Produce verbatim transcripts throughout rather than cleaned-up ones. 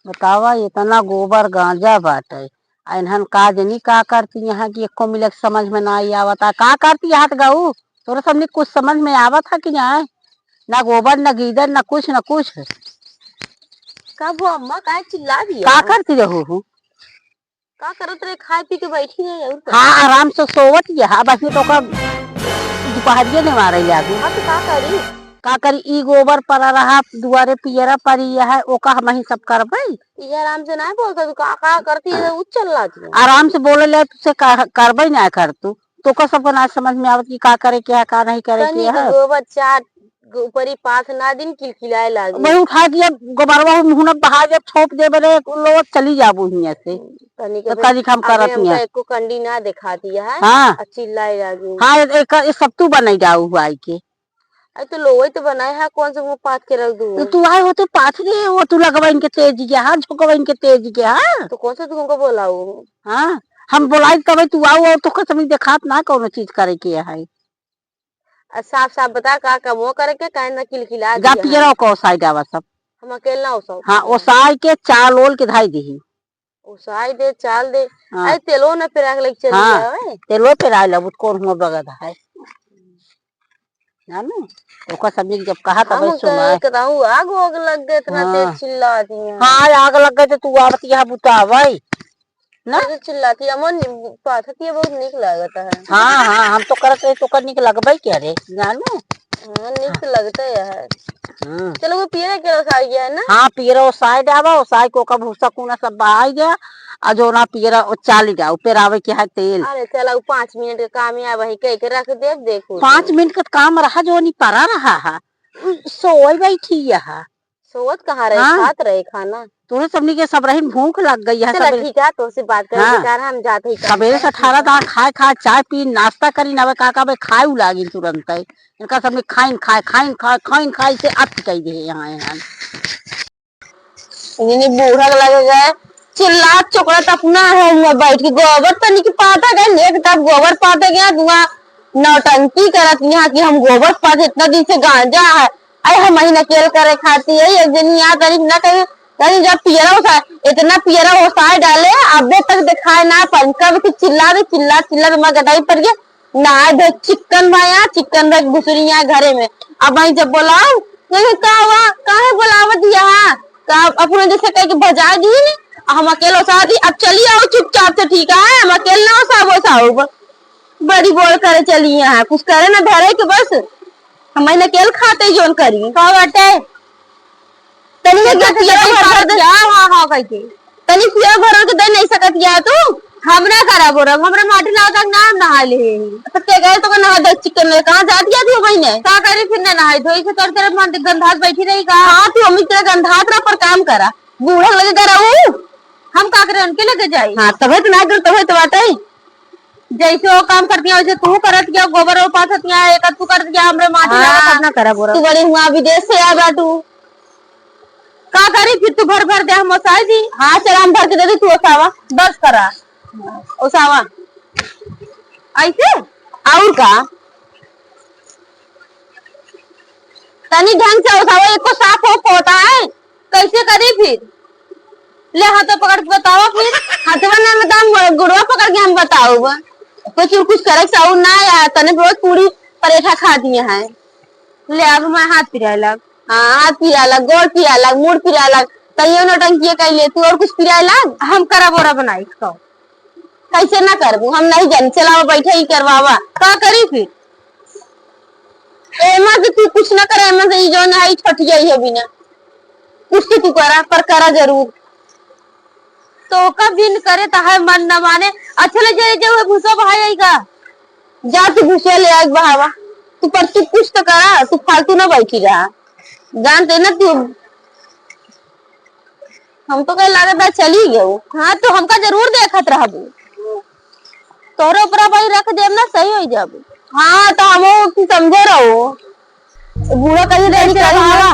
बतावा, इतना गोबर गांजा बाटे, आ इन्हन का जनी का करती यहाँ कि एको मिनट समझ में नाहीं आवत। आ का करती हाथ गऊ? तोरे सबनी कुछ समझ में आवत है कि नाहीं? ना गोबर, ना गीदर, ना कुछ, ना कुछ। का वो अम्मा काहे चिल्ला दिया? का करती रहू हूँ? का करत रहे? खाए पी के बैठी रहे और का? हाँ, आराम से सोवत ये हा, बस ये तो का दुपहरिये ने मारे लागी। हाँ, तो का करी? का करी, ई गोबर परा रहा, दुआरे पियरा परी यह, ओका हमही सब करबै। ये आराम से ना बोलता तू, का, का करती है, उ चल रहा तू। आराम से बोले ले, तुझसे का, करबै ना कर तू। तो का सबको ना समझ में आवत कि का करे के है, का नहीं करे के है। गोबर चाट, ऊपरी पाथ ना दिन किलकिलाए लागी। वही उठा दिया, गोबरवा मुँह न बहा जब छोप दे बरे, लो चली जाबू हियाँ से। तनी के तो फिर कनिक हम अबे करत हमका हियाँ। एको कंडी ना दिखा दिया है। हाँ। आ चिल्लाए लागी। हाँ, ए-, एक, ए सब तू बनाई जाऊ हुआ आई के। अरे तो लोई तो बनाए है, कौन से मुँह पाथ के रख दूँ? तो तू आए हो तो पाथ दे, वो तू लगवा इनके तेज के, हाँ, झोंकवा इनके तेज के, हाँ। तो कौन से तू हमको बोलाऊ? हाँ, हम बोलाई तबे तू आऊ और तो कसम देखात ना कौनो चीज करे के है। आ साफ साफ बता, का कमो करे के, काहे ना किलकिला जा दिया पियरा है। ओका ओसाई डावा सब। हम अकेला ओसाओ। हाँ, ओसाई के चाल ओल के धाई दिही। ओसाई दे, चाल दे। हाँ। अरे तेलो ना पेरा के लेके चली हाँ, जावे। तेलो पेरा लेबू त कौन हुआ बगद है। जानू, ओकर सब जब कहा तब हम सुना। कहूँ आग ओग लग गए, इतना हाँ। तेज चिल्ला दिया। हाँ, आग लग गए तो तू आवत यहाँ बुतावे। ना? अरे चिल्लाती अमन, पाथतिया बहुत नीक लागत है। हाँ, हाँ, हम तो करत रहे, तो कर नीक लगबे के रे, जानू? हाँ, नीक तो लगते है। हम्म। चलो, वो पियरा के ओसाई गया है ना? हाँ, पियरा ओसाई डावा, ओसाई को का भूसा कूना सब बहाई गया, आ जो ना पियरा ओ चाली डाओ, पेरावे के है तेल। अरे चला, वो पाँच मिनट के काम है, वही कह के रख दे, देखो पाँच तो। मिनट का काम रहा, जो नहीं परा रहा है, सोई बैठी है। सोवत कहाँ रहे, हाँ। खात रहे खाना। तोरे सबनी के सब रहीन भूख लग गई है चला सबेरे। ठीक है, तोसे बात करे हाँ। बेकार है, हम जात हई काम सबेरे से पर। अठारह दाना खाए, खाए, चाय पी, नाश्ता करी, ना का, का बे खाए उ लागिन तुरंत है। इनका सबनी खाइन खाए, खाइन खाए, खाइन खाए से अति कई दे यहाँ, यहाँ। इन्हें बूढ़ा लगे गए, चिल्ला चोकड़ा त अपना है, हुआ बैठ के गोबर तनी के पाता गए, एक टब गोबर पाते गया, दुआ नौटंकी करत यहाँ कि हम गोबर पाते, इतना दिन से गांजा है, अरे हम ही नकेल करे खाती है। एक दिन यहाँ तनी ना कहीं, तनी जब पियरा ओसा, इतना पियरा ओसाए डाले, अबे तक दिखाए ना पाई, कब के चिल्ला दे, चिल्ला, चिल्ला दे, मैं गदाई पर गया, नहाए धोए चिक्कन भा यहाँ, चिक्कन भा घुसरी यहाँ घरे में। अब वहीं जब बोलाओ, कहे, "का हुआ? काहे बोलावत दिया है?" का अपना जैसे कह के भजा दी, हम अकेले ओसा दी, "अब चली आओ चुपचाप से, ठीक है? हम अकेले ना ओसाब, ओसाब।" बड़ी बोल करे चली यहाँ, कुछ करे ना धरे के बस, हम ही अकेले खाते जोन करी। का बाटे? तनी एक कितना पियरो भर भर दे। हाँ, हाँ, कह के। तनी पियरो भर भर के दे नहीं सकत या तू? हम ना करा बोरब, हमरे माटी लाओ तक ना हम नहा ले। तो के गए तो नहा दे चिकन में, कहाँ जात गया थी बहिने? का करी फिर ना नहाई धोई से तोर तेरे मन गंधात बैठी रही का? हाँ, तू हम इतने गंधात रहा पर काम करा। बूढ़ा लगे करा ऊ। हम का करे उनके लगे जाई? हाँ, तबे तो ना कर, तबे तो बात है। जैसे वो काम करती है, वैसे तू करत गया, गोबर और पाथत गया, एक तू करत गया, हमरे माटी हाँ, लागत, सब ना करा बोरा। तू बड़ी हुआ विदेश से आ बाटू। का करी फिर तू भर भर दे, हम ओसाई दी। हाँ, चला हम भर के दे दी, तू ओसावा। बस करा। ओसावा। ऐसे? और का? तनी ढंग से ओसावा, एको साफ हो होता है? कैसे करी फिर? ले हाथों पकड़ के बताओ फिर। हाथवा ना बताओ, गुड़वा पकड़ के हम बताओ। कुछ, कुछ करे के साउर ना आया, तने रोज पूरी परेठा खा दिए हैं। ले अब मैं हाथ पिराए लग। हाँ, हाथ पिराए लग, गोड़ पिराए लग, मुड़ पिराए लग, तैयो नौटंकी कइले, तू और कुछ पिराए लग। हम करा बोरा बनाई खाओ। कैसे ना करबू, हम नहीं जानी, चलावा बैठे ही करवावा। का करी फिर? एमा से तू कुछ ना करे, एमा से ई जौन है, ई छट जाई है बिना। कुछ तो तू करा, पर करा जरूर। तो का बिन करे त है मन न माने। अच्छा ले जाए, जाए भूसा बहाई आई का? जा तू भूसा ले आए बहावा। तू पर तू कुछ तो करा, तू फालतू ना बैठी रहा। जानते ना तू, हम तो कहे लागत बा चली गयो। हाँ, तो हमका जरूर देखत रहबू। तोहरे ऊपर भाई रख देब ना, सही हो जाबू। हाँ, तो हमहू तू समझे रहो। बूढ़ा कहीं दे कैसे निकल रहा?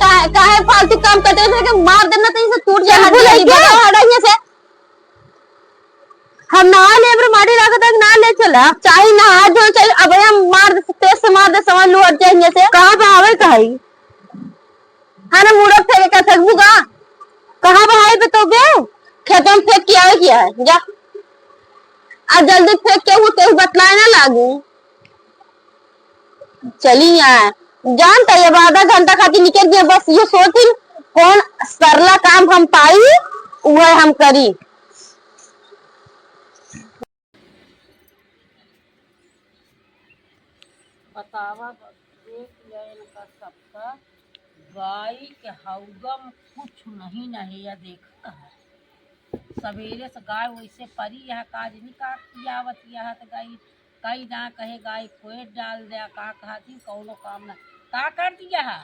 काहे, काहे फालतू काम करते हैं, इसे मार देना तो इसे टूट जाना चाहिए। चल, बोला, हटा यहाँ से। हम नहा ले, हमरे माटी लागत है कि ना ले चला। चाहे नहा जो चाहे, अब हम मार दे, तेज से मार दे, समझ लो, हट जाएंगे से। कहाँ पे आवे कहीं? हाँ ना, मुड़क फेंके का फेंकबू का? कहाँ बहाई बे तो बे? खेतों में फेंक के आवे किया है, जा। आ जल्दी फेंक के वो केहू बतलाए ना लागू। चली आए। जानता है, अब आधा घंटा खातिर निकल गया, बस ये सोची कौन सरला काम हम पाई, वह हम करी। बतावा, देख लिया इनका सबका, गाय के हौदम कुछ नहीं, नहीं है, देखत है। सवेरे से गाय वैसे परी यह, काज नहीं काट पियावत यह, तो गाय कई ना कहे, गाय कोई डाल दे, का कहती, कौनो काम ना, का कर दिया है?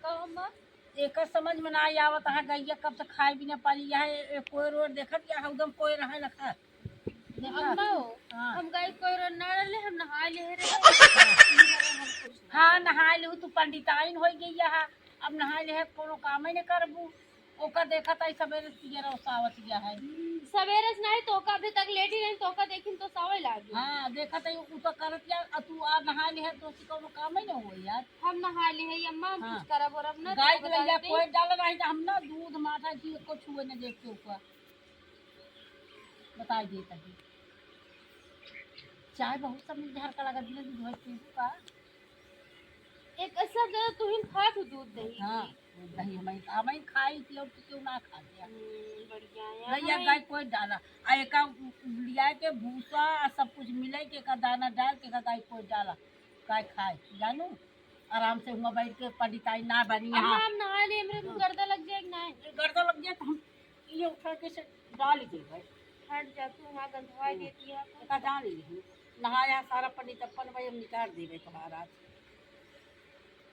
का अम्मा? एकर समझ में ना आवत है, गैया कब से खाए बिना परी है, ए-, ए-, कोई रोड देखत या हौदम कोई रहे लखा। देखा? अम्मा हो, हाँ। हम गाय कोई रोड ना रहले, हम नहा ले रहे। हाँ, नहा ले, तू पंडिताइन हो गई है, अब नहा ले, कोनो काम ही न करबू। ओका देखत आई सबेरे सियरा ओसावत गया है। सवेरे से नहीं तो ओका अभी तक लेटी नहीं तो ओका देखिन तो सावे लागी। हाँ, देखत आई उ तो करत या, आ तू आ नहा ले है तो सी कोनो काम ही न होई यार। हम नहा ले है अम्मा, हम हाँ। कुछ करब और अब ना गाय तो के बता लइया देते। कोई डाल नहीं तो हम ना दूध माठा घी को छुए न देते ओका। बताई देत ही। चाय बहुत सब झरका लगा दिले दूध है पीबू का? एक सब जगह तू ही खात हो दूध दही। हाँ, दही हमारी, हमारी खाई थी और क्यों ना खा गया। हम्म, बढ़िया है। भैया हमारी गाय कोई डाला, आ एका लिया के भूसा आ सब कुछ मिले के एका दाना डाल के एका गाय कोई डाला, गाय खाए, जानू? आराम से हुआ बैठ के पंडिताई ना बनी अम्मा, यहाँ। हम नहा लिए, हमरे हाँ। गर्दा लग जाए कि नहीं? गर्दा लग जाए तो हम ये उठा के से डाल ही देबै। हट जा तू, वहाँ गंधवा हम्म। देती है। एका जान ली हूँ। नहाया सारा पंडित अपन भाई हम निकाल देबै तुम्हारा।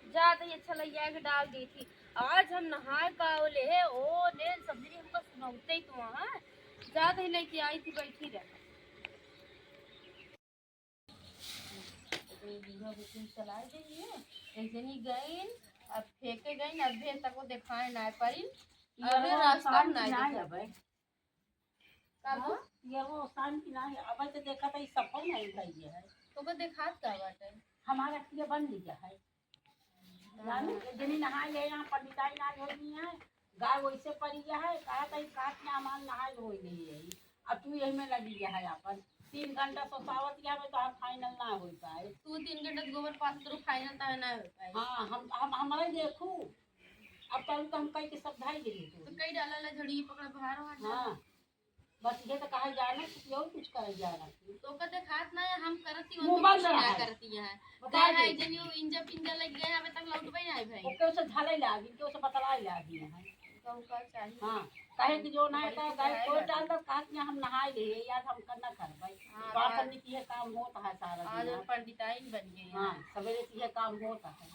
जा तो ये अच्छा लग जाए कि डाल दी थी। आज हम नहाए का ओले है, ओ ने सब दिन हमको सुनाते ही तो वहाँ। जा तो लेके आई थी, बैठी रह। अपनी दूल्हा को तुम चलाए देइए, एक जनी गइन, अब फेंके गइन, अब भेज तक वो देखाए ना परिन, ये अबे वो रास्ता शांति ना ना दिखे। अबे। का हाँ? बोल? ये वो शांति ना है, अब तो देखा था, ये सब नहीं गई है। तो को देखात का बाटे? हमारा ये बन लिया है। जानू, जनी नहाई है, यहाँ पंडिताई ना होनी है, गाय वैसे पड़ी है, कहा था, काट के हमार नहाई होई नहीं है, अब तू यही में लगी है अपन, तीन घंटा सोसावत गया, मैं तो आप फाइनल ना हो पाए। तू तीन घंटा गोबर पास करो, फाइनल तो ना हो पाए। हाँ, हम, हम, हमारे देखू, अब तब तो हम कई के सब धाई दे तो। तो कई डाला ला झड़ी पकड़ बाहर हो जा। हाँ। बस ये तो कहा जाना कि और कुछ कहा जाना कि तो ओकर देखात ना है, हम करती हूँ, मुंह तो बंद कुछ ना रहा है। करती है। बता कहे दे। है, जनी वो इंजा पिंजा लग गए, अबे तक लौटबे ना है भाई। ओके उसे झाले लागी, के उसे बतलाए लागी है। तो ओकर चाहिए। हाँ, काहे कि जो ना वही का तो गाय है कोई बात। डाल दस, कहा कि हम नहाए ले, यार हम करना कर भाई। हाँ, बात बात। हमने की है, काम होता है सारा आज दिन। और पंडिताइन बन गई है। हाँ, सवेरे की है काम होता है।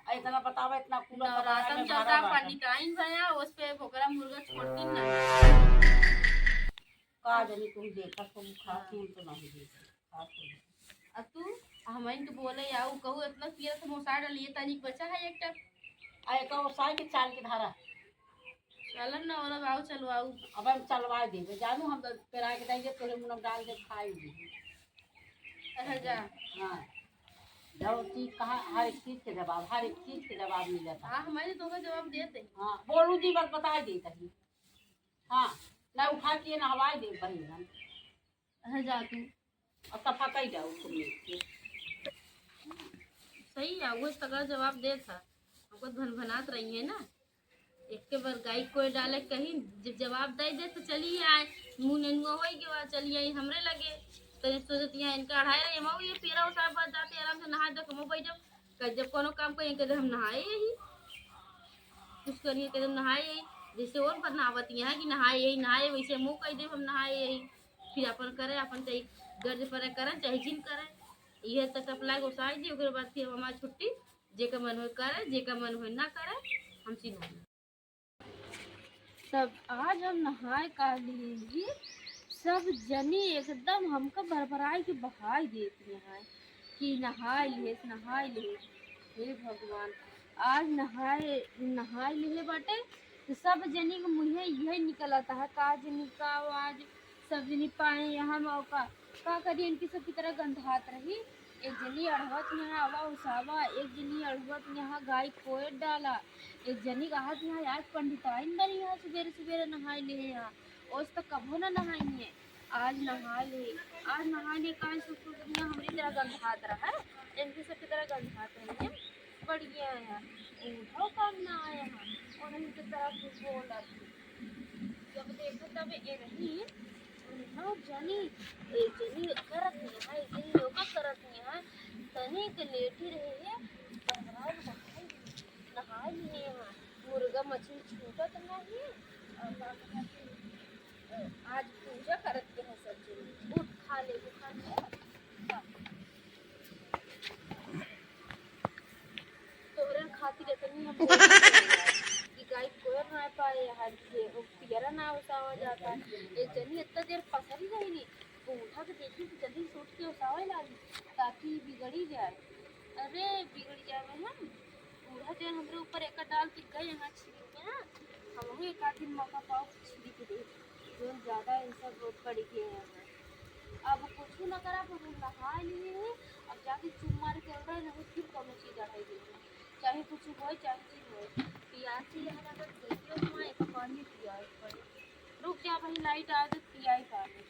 आ, इतना बतावा, इतना कूड़ा नवरातन कपड़ा में चलता भरा बाटे। पंडिताइन भया, उस पे भोकरा मुर्गा छोड़ती ना। का जानी तुम देखत हो, खाती हम तो नहीं देखत, खात हो। आ तू, हमइन तो बोले, या ऊ कहू, इतना पिया तो मोसा डालिए, तनिक बचा है एक टक। आ, एक ओसाई के चाल के धारा। चलन ना, ओला बाऊ चलवाऊ। अब हम चलवा देबे, जानू, हम तो पेरा के दे दे, तोरे मुंह में डाल दे, खाई दे। अच्छा, जा। हाँ। जब चीज कहा, हर एक चीज के जवाब, हर एक चीज के जवाब मिल जाता। हाँ, हमारे तो का जवाब देते। हाँ, बोलू जी, बस बता दे तभी। हाँ, ना उठा के नहवाई दे बहिन हम। अच्छा, जा तू। और सफा कई जाओ तुम लोग के। सही है, वो सगला जवाब दे था। हमको भनभनात रही है ना। एक के बार गाय कोई डाले कहीं, जब जवाब दे दे तो चली आए, मुंह नेनुआ होई के बाद चली आई हमरे लगे। तो सोचत यहाँ इनका अढ़ाई रही, हम ये पेरा उठा बात जाते आराम से नहा दे, कमो बैठ जाओ। कह जब कोनो काम करिए, कह हम नहाए यही, कुछ करिए, कह हम नहाए यही। जैसे और पर नहावत यहाँ कि नहाए यही, नहाए, वैसे मुँह कह दे हम नहाए यही। फिर अपन करे, अपन चाहे गर्ज परे करे, चाहे जिन करे। यह तक अप्लाई गोसाई जी, ओकरे बाद फिर हमारी छुट्टी, जेकर मन होए करे, जेकर मन होए ना करे, हम चिन्हाई। तब आज हम नहाए का लिए, सब जनी एकदम हमका भरभराई के बहाई देत हैं कि नहाए लिहेस, नहाए लिहेस। हे भगवान, आज नहाए, नहाए लिहे बाटे, तो सब जनी के मुँहे यही निकलत है, का जनी का आज सब जनी पाए यहाँ मौका, का करी, इनकी सब की तरह गंधात रही। एक जनी अढ़वत यहाँ आवा उसावा, एक जनी अढ़वत यहाँ गाय कोयर डाला, एक जनी कहत यहाँ आज पंडिताइन बनी यहाँ सुबेरे सुबेरे नहाए ले यहाँ, ओस त कभो ना नहाई है, आज नहा ले, आज नहा ले, काहे से कुछ दुनिया हमरी तरह गंधात रहा है, इनके सबकी तरह गंधात रही है, बढ़िया है, बूढ़ो काम ना आया है, और इनके तरह कुछ बोलत है। जब देखो तब ए रही, ना जानी, ए जनी करत नहीं है, ए जनी लोका करत नहीं है, तनी के लेटी रहे है, बहराल नहाए, नहाए लिए हैं, मुर्गा मछली छूटत नहीं, और का कहत है, अ, आज पूजा करत के है सब जनी, उठ खा ले, खा ले, तोहरे खातिर इतनी हम बोलत हई कि गाय कोयर ना पाए, हर के पियरा ना उसावा जाता। एक जनी इतना देर पसरी रही, बूढ़ा के देखी तो जल्दी से उठ के उसावे लागी, ताकि बिगड़ी जाए। अरे बिगड़ जाए हम, बूढ़ा जो हमरे ऊपर एक डाल के गए यहाँ छिड़क के, हम एक आध दिन मौका पाओ छिड़क दे, जोन ज्यादा इन सब बढ़ गए हैं। अब कुछ ना करा, पर हम नहा लिए हैं, अब जाके चुप मार के रहे, नहीं फिर कौनो चीज अढ़ाई दे, चाहे कुछ होए, चाहे चीज होए। पियासी है ना, तो देखियो, वहाँ एक पानी पियाए पड़े। रुक जा भाई, लाइट आ तो पियाई पानी।